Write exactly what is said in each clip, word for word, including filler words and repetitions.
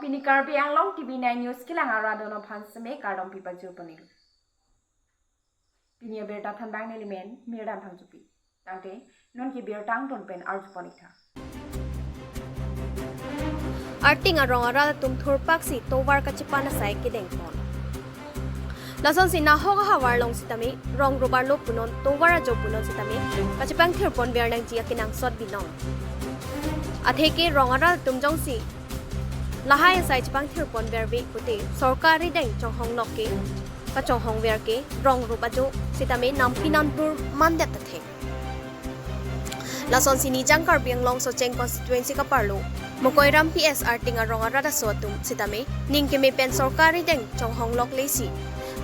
Pini Karbi Anglong T V nine News kelang arat atum aphan seme kardom pipajir ponlo. Pini abirta thanbang nelimen Mirdan Phangchopi. Tangte non ke birta angton pen arju pon-ik tha. Arting arong arat atum thurpaksi tovar kachepan asai kedengpon. Lasonsi nahok ahavar along sitame rong rup arlo punon, tovar ajo punon sitame kachepangthir ponver nangji akenangsot binong. Atheke rong arat atum jongsi lahai asai chepangthir ponverve pute sorkar rideng chonghonglok ke, kachonghongver ke rong rup ajo sitame nampi nanpur mandet athe. Lasonsi Nijang Karbi Anglong Socheng constituency kaparlo Mokoiram P S arting arong arat aso atum sitame ning keme pen sorkar rideng chonghonglok lesi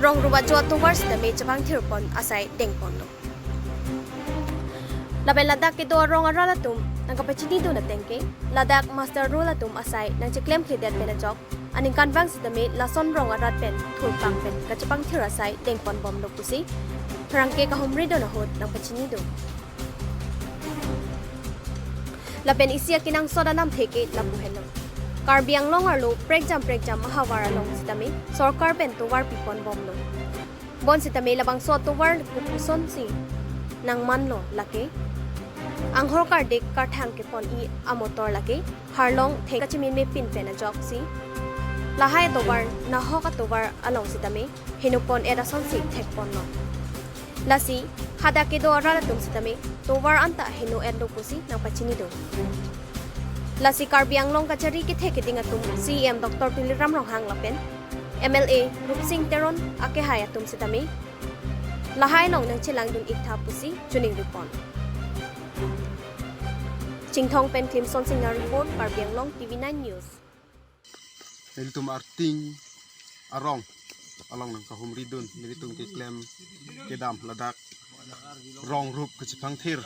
rong rup ajo atovar sitame chepangthir pon asai dengponlo. Lapen ladak kedo arong arat atum nangkapachinidun ateng ke, ladak muster roll atum asai nangcheklemkledet pen ajok aningkanvang sitame lason rong arat pen thurpak pen kachepangthir asai dengponbomlo pusi pherangke kahumridun ahut nangpachinidun. Lapen isi akenangsot anam theke lapu henlo. Karbi Anglong arlo prekjam prekjam ahavar along sitame sorkar pen tovar piponbomlo. Bonsitame labangso atovar kopusonsi nangmanlo lake. Anghor kardik karthang kepon-i amotor lake. Harlong thek kachemin mepin pen ajoksi lahai atovar nahok atovar along sitame heno pon-et asonsi thekponlo. Lasi hadak kedo arat atum sitame tovar anta heno-etlo pusi nangpachinidun. Lasi Karbi Anglong kachari kethe keding atum C E M Doctor Tuliram Ronghang lapen M L A Rupsing Teron akehai atum sitame lahai along nangchelangdun-ik tha pusi chiningripon. Chinthong pen Klimson Singnar report, Karbi Anglong T V nine News. Nelitum arting arong along nangkahumridun, nelitum keklem kedam ladak rong rup kachepangthir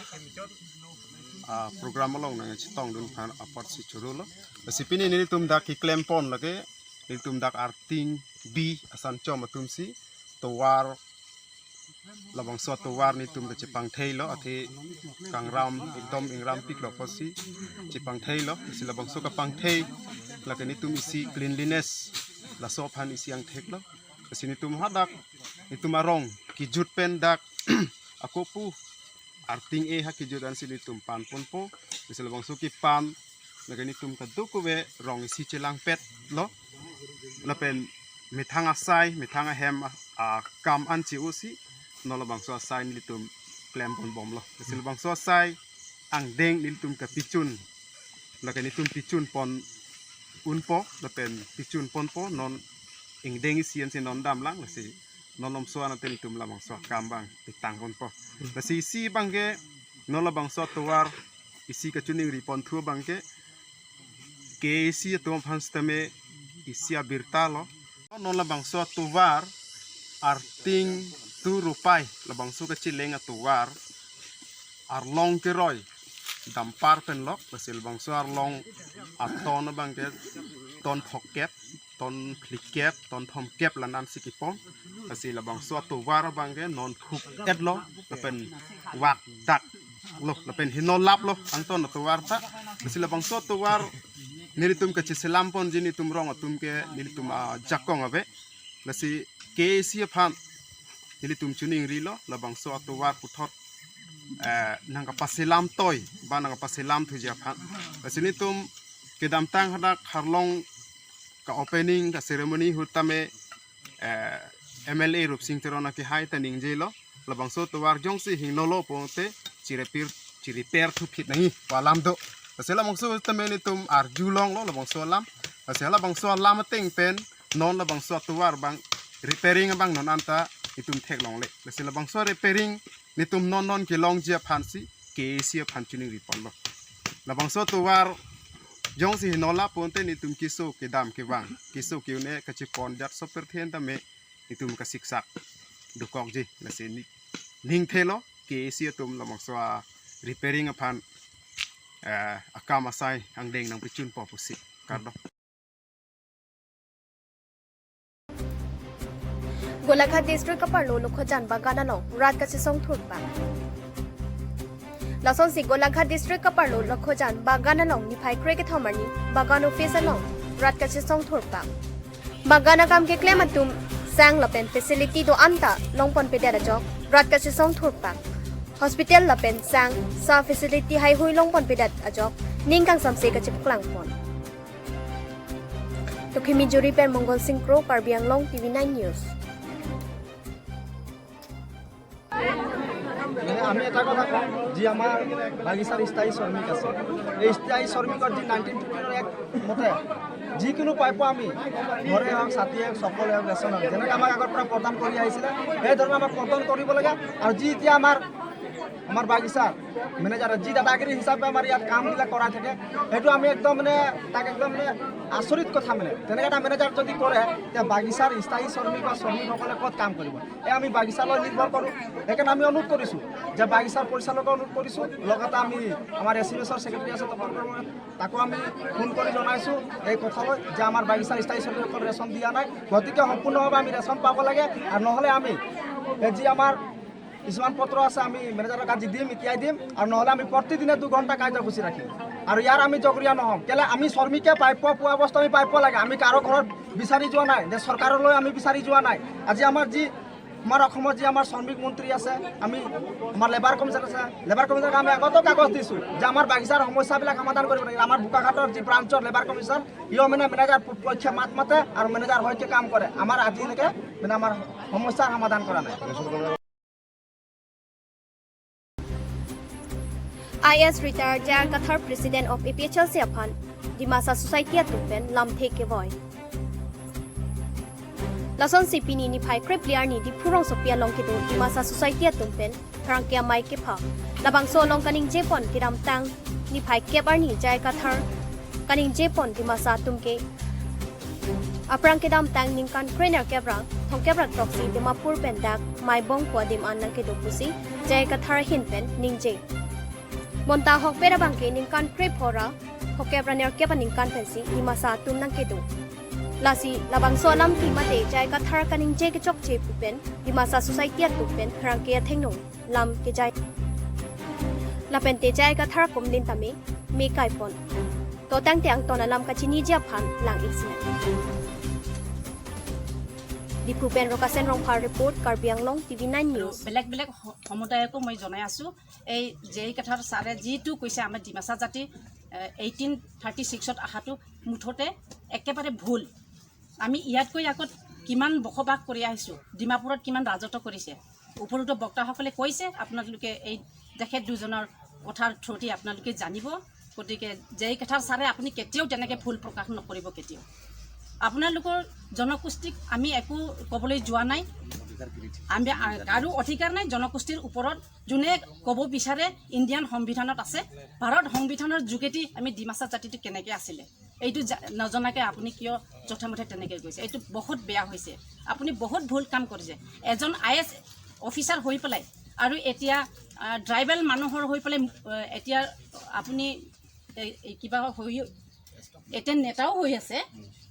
a program along nangchetongdun aphan apotsi chorolo. Lasi pini nelitum dak keklempon lake, nelitum dak arting bi asan chom atumsi tovar, labangso atovar nelitum kachepangtheilo, athe kangram ekdom ingrampiklo apotsi chepangtheilo. Lasi labangso kapangthei lake nelitum isi cleanliness laso aphan isi angtheklo. Lasi nelitum hadak nelitum arong kejut pen dak ako pu arting e ha kejut ansi nelitum panponpo. Lasi labangso kepan lake nelitum kadokave rong isi chelangpetlo. Lapen methang asai, methang ahem a, a kam an che-osi non labangso asai nelitum klemponbomlo. Lasi labangso asai angdeng nelitum kapechun, lake nelitum pechun pon unpo, lapen pechun ponpo, non ingdeng isi ansi non damlang, lasi non lomso an ante nelitum labangso akam abang petangponpo. Lasi isi abangke non labangso atovar isi kachiningri ponthu abangke, K A A C atum aphan sitame isi abirtalo. Non labangso atovar arting tu rupai, labangso kacheleng atovar arlong keroi dampar pen lok, lasi labangso arlong aton abangke ton phokep, ton phlikep, ton thomkep la-an ansi kepon. Lasi labangso atovar abangke non khup-etlo, lapen vakdaklo, lapen heno laplo angton atovar ta. Lasi labangso atovar nelitum kacheselampon ji nelitum rong atum ke, nelitum ajakong ave. Lasi K A A C aphan nelitum chiningrilo, labangso atovar puthot eh, nangkapaselam toi, ba nangkapaselam thuji aphan. Lasi nelitum kedamtang hadak arlong ka-opening ka-ceremony ahut tame, eh, M L A Rupsing Teron akehai ta ningjelo, labangso atovar jongsi hingnolo pulote chirepair, chirepair thuphit nangji pu alam do. Lasi labangso tame nelitum arjulonglo labangso alam. Lasi labangso alam ateng pen non labangso atovar abang repairing abang non anta nelitum theklongle. Lasi labangso repairing nelitum non non kelongji aphansi K A A C aphan chiningri ponlo. Labangso atovar jongsi heno lap pulote nelitum keso kedam kevang, keso ke-un-e kachepon jat soper then tame nelitum kasiksak dokokji. Lasi ne, ningthelo K A A C atum labangso a repairing aphan, eh, akam asai angdeng nangpechunpo pusi. Kardom. Golaghat District kaparlo Lokhojan Bagan along rat kachesong thurpak. Lasonsi Golaghat District kaparlo Lokhojan Bagan along niphai kre kethom arni Bagan Office along rat kachesong thurpak. Bagan akam keklem atum sang lapen facility do-an ta longponpedet ajok rat kachesong thurpak. Hospital lapen sang sa facility heihui longponpedet ajok ning kangsamse kachipaklangpon. Tokhimi Juri pen Mongol Sing Kro, Karbi Anglong, T V nine News. মানে আমি এটা কথা কওঁ, যি আমাৰ বাগিচাৰ স্থায়ী শ্ৰমিক আছে, এই স্থায়ী শ্ৰমিকৰ যি নাইনটিন ফিফটিনৰ এক মতে যিকোনো প্ৰাপ্য আমি ঘৰে হওক, ছাতিয়ে হওক, চপলে হওক, ৰেচন হওক, যেনেকে আমাক আগৰ পৰা প্ৰদান কৰি আহিছিলে, সেই ধৰণে আমাক প্ৰদান কৰিব লাগে। আৰু যি এতিয়া আমাৰ, আমাৰ বাগিচাৰ মেনেজাৰে যি দাদাগিৰি হিচাপে আমাৰ ইয়াত কামবিলাক কৰাই থাকে, সেইটো আমি একদম মানে তাক একদম মানে আচৰিত কথা মানে। তেনেকে এটা মেনেজাৰ যদি কৰে, তেতিয়া বাগিচাৰ স্থায়ী শ্ৰমিক বা শ্ৰমিকসকলে ক'ত কাম কৰিব? এই আমি বাগিচালৈ নিৰ্ভৰ কৰোঁ। সেইকাৰণে আমি অনুৰোধ কৰিছোঁ যে বাগিচাৰ পৰিচালকক অনুৰোধ কৰিছোঁ, লগতে আমি আমাৰ এছ ই এছৰ ছেক্ৰেটাৰী আছে তপন বৰ্মন, তাকো আমি ফোন কৰি জনাইছোঁ এই কথালৈ যে আমাৰ বাগিচাৰ স্থায়ী শ্ৰমিকসকল ৰেচন দিয়া নাই, গতিকে সম্পূৰ্ণভাৱে আমি ৰেচন পাব লাগে। আৰু নহ'লে আমি এই যি আমাৰ কিছুমান পত্ৰ আছে আমি মেনেজাৰক আজি দিম, এতিয়াই দিম, আৰু নহ'লে আমি প্ৰতিদিনে দুঘণ্টা কাৰ্যসূচী ৰাখিম। আৰু ইয়াৰ আমি জগৰীয়া নহ'ম। কেলে আমি শ্ৰমিকে প্ৰাপ্য পোৱা বস্তু আমি প্ৰাপ্য লাগে। আমি কাৰো ঘৰত বিচাৰি যোৱা নাই, যে চৰকাৰলৈ আমি বিচাৰি যোৱা নাই। আজি আমাৰ যি আমাৰ অসমত যি আমাৰ শ্ৰমিক মন্ত্ৰী আছে, আমি আমাৰ লেবাৰ কমিছনাৰ আছে, লেবাৰ কমিছনাৰক আমি আগতেও কাগজ দিছোঁ যে আমাৰ বাগিচাৰ সমস্যাবিলাক সমাধান কৰিব লাগে। আমাৰ বোকাখাটৰ যি ব্ৰাঞ্চৰ লেবাৰ কমিছনাৰ, ইয়ো মানে মেনেজাৰ পক্ষে মাত মাতে আৰু মেনেজাৰ হয়কে কাম কৰে। আমাৰ আজিলৈকে মানে আমাৰ সমস্যাৰ সমাধান কৰা নাই। I A S retired J I Kathar, President of A P H L C aphan Dimasa Society atum pen lamthe kevoi. Lasonsi pini niphai krephli arni Diphu rongsopi along kedo Dimasa Society atum pen pherangke amei kepha. Labangso along kaningjepon kedamtang niphai kep arni J I Kathar kaningjepon Dimasa atum ke aphrang kedamtang ningkan krenerkep ra thomkep ra throksi Dimapur pen dak Maibong pu adim an nangkedo pusi J I Kathar ahin pen ningje. Bonta ahokpet abangke ningkan krepho ra thomkep ra nerkep aningkan pensi Dimasa atum nangkedo. Lasi labangso alamthe mate J I Kathar kaningje kechokche pu pen Dimasa Society atum pen pherangke athengno lam kejai. Lapente J I Kathar akumlin tame me kaipon. To tangte angton alam kachiniji aphan lang-ik sinang. Diphu pen Rokasen Rongphar report, Karbi Anglong, T V nine আৰু News. বেলেগ বেলেগ স-, সমুদায়কো মই জনাই আছোঁ। এই J E Kathar ছাৰে যিটো কৈছে আমাৰ ডিমাচা জাতি, এ, এইটিন থাৰ্টি ছিক্সত অহাটো মুঠতে একেবাৰে ভুল। আমি ইয়াতকৈ আগত কিমান বসবাস কৰি আহিছোঁ, ডিমাপুৰত কিমান ৰাজত্ব কৰিছে। উপৰোক্ত বক্তাসকলে কৈছে, আপোনালোকে এই তেখেত দুজনৰ কথাৰ থ্ৰুদি আপোনালোকে জানিব। গতিকে জে ই কাথাৰ ছাৰে আপুনি কেতিয়াও তেনেকে ভুল প্ৰকাশ নকৰিব কেতিয়াও। আপোনালোকৰ জনগোষ্ঠীক আমি একো ক'বলৈ যোৱা নাই। আমি, আ, কাৰো অধিকাৰ নাই জনগোষ্ঠীৰ ওপৰত। যোনে ক'ব বিচাৰে ইণ্ডিয়ান সংবিধানত আছে, ভাৰত সংবিধানৰ যোগেদি আমি ডিমাচা জাতিটো কেনেকে আছিলে, এইটো জা-, নজনাকে আপুনি কিয় যধে-মধে তেনেকে কৈছে? এইটো বহুত বেয়া হৈছে। আপুনি বহুত ভুল কাম কৰিছে। এজন আই এ এছ অফিচাৰ হৈ পেলাই আৰু এতিয়া, আ, ট্ৰাইবেল মানুহৰ হৈ পেলাই, আ, এতিয়া আপুনি এই, এই কিবা হৈ, এতিয়া নেতাও হৈ আছে,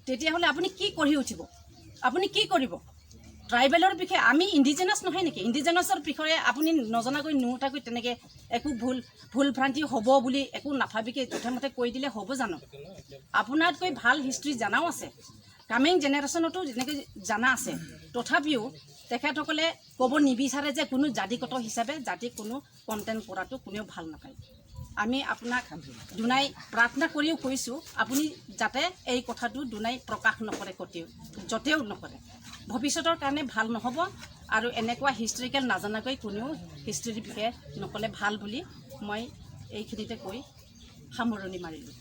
তেতিয়াহ'লে আপুনি কি কৰি উঠিব? আপুনি কি কৰিব? ট্ৰাইবেলৰ বিষয়ে, আমি ইণ্ডিজিনাছ নহয় নেকি? ইণ্ডিজিনাছৰ বিষয়ে আপুনি নজনাকৈ নুসুধাকৈ তেনেকে একো ভুল, ভুল ভ্ৰান্তি হ'ব বুলি একো নাভাবিকে যধে-মধে কৈ দিলে হ'ব জানো? আপোনাতকৈ ভাল হিষ্ট্ৰী জানাও আছে, কামিং জেনেৰেশ্যনতো যেনেকৈ জানা আছে, তথাপিও তেখেতসকলে ক'ব নিবিচাৰে যে কোনো জাতিগত হিচাপে জাতিক কোনো কণ্ডেম কৰাটো কোনেও ভাল নাপায়। আমি আপোনাক দুনাই প্ৰাৰ্থনা কৰিও কৈছোঁ, আপুনি যাতে এই কথাটো দুনাই প্ৰকাশ নকৰে, ক'তেও, য'তেও নকৰে। ভৱিষ্যতৰ কাৰণে ভাল নহ'ব আৰু এনেকুৱা হিষ্টৰিকেল নাজানাকৈ কোনেও হিষ্ট্ৰীৰ বিষয়ে নক'লে ভাল বুলি মই এইখিনিতে কৈ সামৰণি মাৰিলোঁ।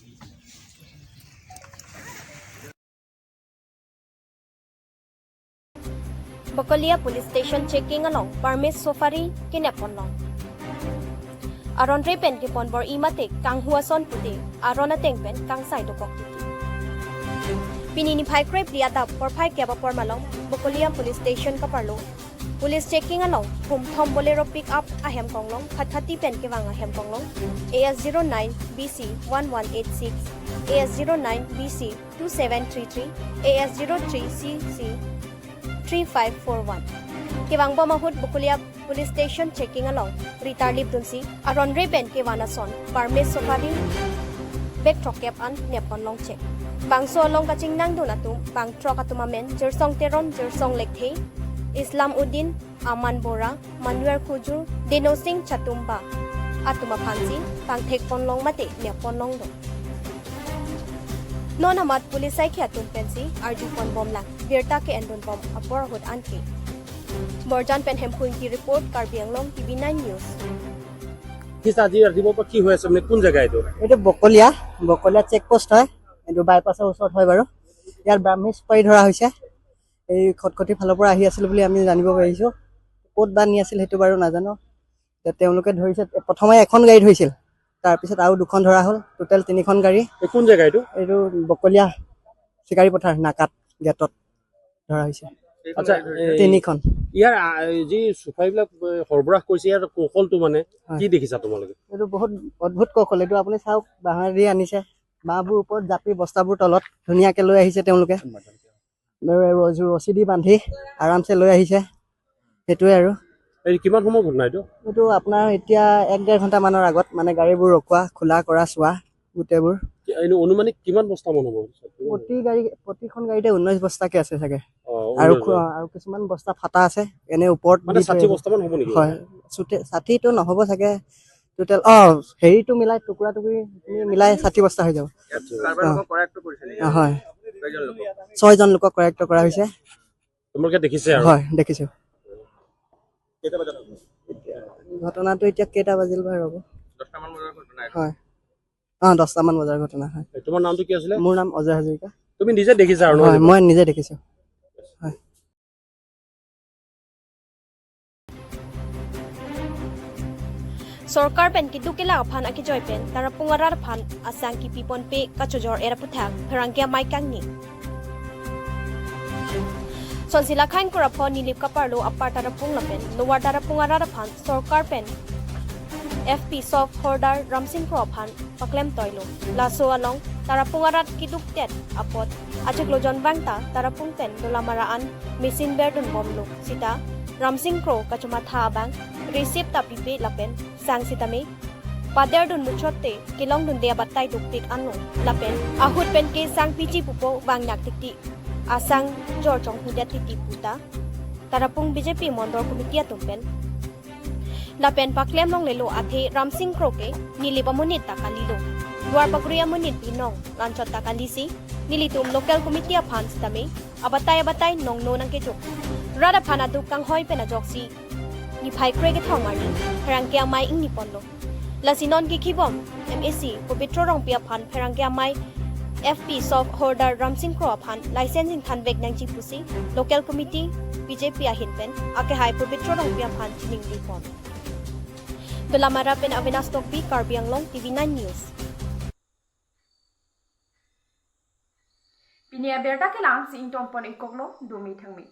Bokolia Police Station checking along Parmesh Sopari kenep ponlong. Aron re pen kepon bor-i mate kanghu ason pute aron ateng pen kangsai dokok titi. Pini niphai krephli adap porphai kep apor malom Bokolia Police Station kaparlo police checking along humthom Bolero pick up ahem konglong Khathati pen kevang ahem konglong A S zero nine B C one one eight six, A S zero nine B C two seven three three, A S zero three C C three five four one. Kevangbom ahut Bokolia Police Station checking along ritar lip dunsi aron re pen kevan ason Parmesh Sopari bag throkkep an nepon longchek. Bangso along kachingnangdun atum bang throk atum amen Jirsong Teron, Jirsong Lekthe, Islam Uddin, Aman Bora, Manuel Kujur, Deno Singh Chatumba atum aphansi bang thekpon long mate nepon longlo. Non amat police saikhi atum pensi arjupon bomlang. Birta ke-endun bom apor ahut anke. Borjan pen Hemphu Ingti report, Karbi Anglong, T V nine News. কি আজি ৰাতিপুৱাৰ পৰা কি হৈ আছে, মানে কোন জেগা এইটো? এইটো বকলীয়া, বকলীয়া চেকপোষ্ট হয়। এইটো বাইপাছৰ ওচৰত হয় বাৰু। ইয়াত ব্ৰাহ্মী চুপাৰী ধৰা হৈছে। এই খটখটি ফালৰ পৰা আহি আছিল বুলি আমি জানিব পাৰিছো। ক'ত বা নি আছিল সেইটো বাৰু নাজানো। এতিয়া তেওঁলোকে ধৰিছে, প্ৰথমে এখন গাড়ী ধৰিছিল, তাৰপিছত আৰু দুখন ধৰা হ'ল, টোটেল তিনিখন গাড়ী। এই কোন জেগা এইটো? এইটো বকলীয়া চিকাৰী পথাৰ নাকাত গেটত ধৰা হৈছে। আচ্ছা, এই তিনিখন। ইয়াৰ, আ, এই যি চুপাৰীবিলাক, এ, সৰবৰাহ কৰিছে, ইয়াৰ কৌশলটো মানে হয়। কি দেখিছা তোমালোকে? এইটো বহুত অদ্ভুত কৌশল। এইটো আপুনি চাওক, বাঁহেদি আনিছে, বাঁহবোৰ ওপৰত জাপি বস্তাবোৰ তলত ধুনীয়াকে লৈ আহিছে তেওঁলোকে। ৰছী, ৰছী দি বান্ধি আৰামছে লৈ আহিছে, সেইটোৱে আৰু। এই কিমান সময় ঘটনা এইটো? এইটো আপোনাৰ এতিয়া এক ডেৰ ঘণ্টামানৰ আগত, মানে গাড়ীবোৰ ৰখোৱা, খোলা কৰা, চোৱা, গোটেইবোৰ। কি-, এনে অনুমানিক কিমান বস্তামান হ'ব? প্ৰতি গাড়ী, প্ৰতিখন গাড়ীতে ঊনৈশ বস্তাকে আছে চাগে। অ, আৰু ঊনৈশ খো-, বস্তা। আৰু কিছুমান বস্তা ফাটা আছে, এনে ওপৰত মানে দি থৈ ষাঠি আহিছে। বস্তামান হ'ব নেকি? হয়, চুটে-, ষাঠিটো নহ'ব চাগে, টোটেল, অ, হেৰিটো মিলাই, টুকুৰা টুকুৰি মিলাই ষাঠি বস্তা হৈ যাব। ইয়াত কাৰোবাৰ অ। লোকক কৰায়ত্ত কৰিছে নেকি? অ, হয়। কেইজন লোকক? ছয়জন লোকক কৰায়ত্ত কৰা হৈছে। তোমালোকে দেখিছে আৰু? হয়, দেখিছো। কেইটা বজাত হ'ব? ঘটনাটো এতিয়া কেইটা বাজিল বা, ৰ'ব। দহটামান বজাৰ ঘটনা এইটো। হয়। অ, দহটামান বজাৰ ঘটনা, হয়। এই তোমাৰ নামটো কি আছিলে? মোৰ নাম অজয় হাজৰিকা। তুমি নিজে দেখিছা আৰু ন হয়, এইটো? মই নিজে দেখিছো। হয়। Sorkar pen keduk kelak aphan akejoi pen Tarapung arat aphan asang kipi ponpe kachojor-et aputhak pherangke amei kangni. Sonsi Lakhain Kura pho Nilip Kaparlo Upper Tarapung lapen Lower Tarapung arat aphan sorkar pen F P soft holder Ramsing Kro aphan paklem toilo. Laso along Tarapung arat keduktet apot achiklo jon vangta Tarapung pen Dolamara an machine berdun bomlo. Sita Ramsing Kro kachomatha abang receipt ta pipe lapen sang sitame paderdun muchotte kelongdunde abatai dukpik anlo. Lapen ahut pen ke sang piji pupo vangnak tikti, asang jor chonghudet titi puta Tarapung B J P Mondol Committee atum pen. Lapen paklem longlelo athe Ramsing Kro ke Nilip amonit ta kalilo. Duar pagri amonit binong ranchot ta kalisi, nelitum local committee aphan sitame abatai abatai nongno nangkejok. Rat aphan aduk kanghoi pen ajoksi niphai kre kethom arni pherangke amei ingni ponlo. Lasi non kekhibom M A C Pobitro Rongpi aphan pherangke amei F P soft holder Ramsing Kro aphan license ingthanvek nangji pusi local committee B J P ahin pen akehai Pobitro Rongpi aphan chiningri pon. Dolamara pen Avinash Tokbi, Karbi Anglong, T V nine News. Pini abirta ke la-ansi ingtonpon ikoklo, dumi thangmi.